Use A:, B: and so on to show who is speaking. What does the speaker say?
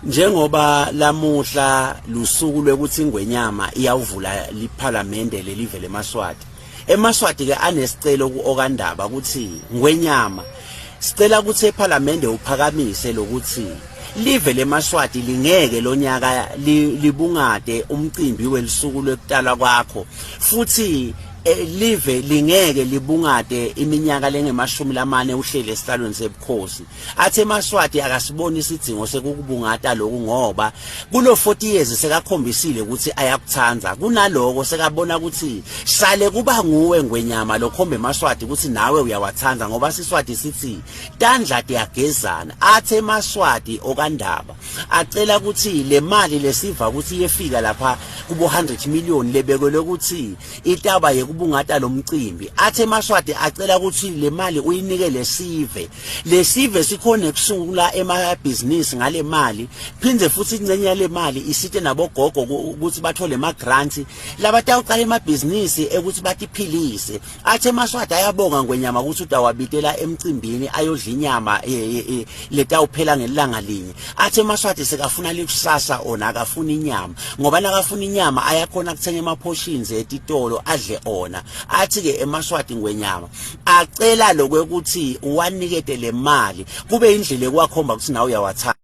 A: Njengoba lamuhla lusuku lwekuthi ingwenyama iyawuvula liphalamende lelive lemaSwati. EmaSwati ke anesicelo kuOkandaba ukuthi ngwenyama sicela ukuthi ephalamende uphakamise lokuthi live lemaSwati lingeke lonyaka libungate umcimbi welisuku lwekutalwa kwakho futhi eh, live lingeke libungate iminyaka lengemashumi lamane uhleli esihlalweni sebukhosi. Athi emaSwati akasiboni isidzingo sekukubungata lokhu ngoba kulo 40 years sekakhombisile ukuthi ayakuthanda. Kunaloko sekabona ukuthi sale kuba nguwe ngwenyama lokhomba emaSwati ukuthi nawe uyawathanda ngoba siSwati sithi tandla tiyagezana. Athi emaSwati okandaba acela ukuthi le mali lesiva ukuthi iyefika lapha kubo 100 million lebekelwe ukuthi itaba yekubungata lomcimbi. Athi emaSwati acela ukuthi le mali uyinike lesive lesive sikhona ekusungula emabhizinisi ngale mali phinde futhi ingcenye yale mali isite nabogogo ukuthi bathole ama-grants labatawuqala emabhizinisi ekuthi batiphilise. Athi emaSwati ayabonga ngwenyama ukuthi utawabitela emcimbini ayodla inyama e, e, e, letawuphela ngelanga linye. Athi emaSwati sekafuna likusasa ona akafuna inyama ngoba nakafuna inyama ayakhona kuthenga ema-portions etitolo adle ona. Athi-ke emaSwati ngwenyama acela lokwekuthi uwanikete le mali kube indlela ekwakhomba ukuthi nawe uyawathanda.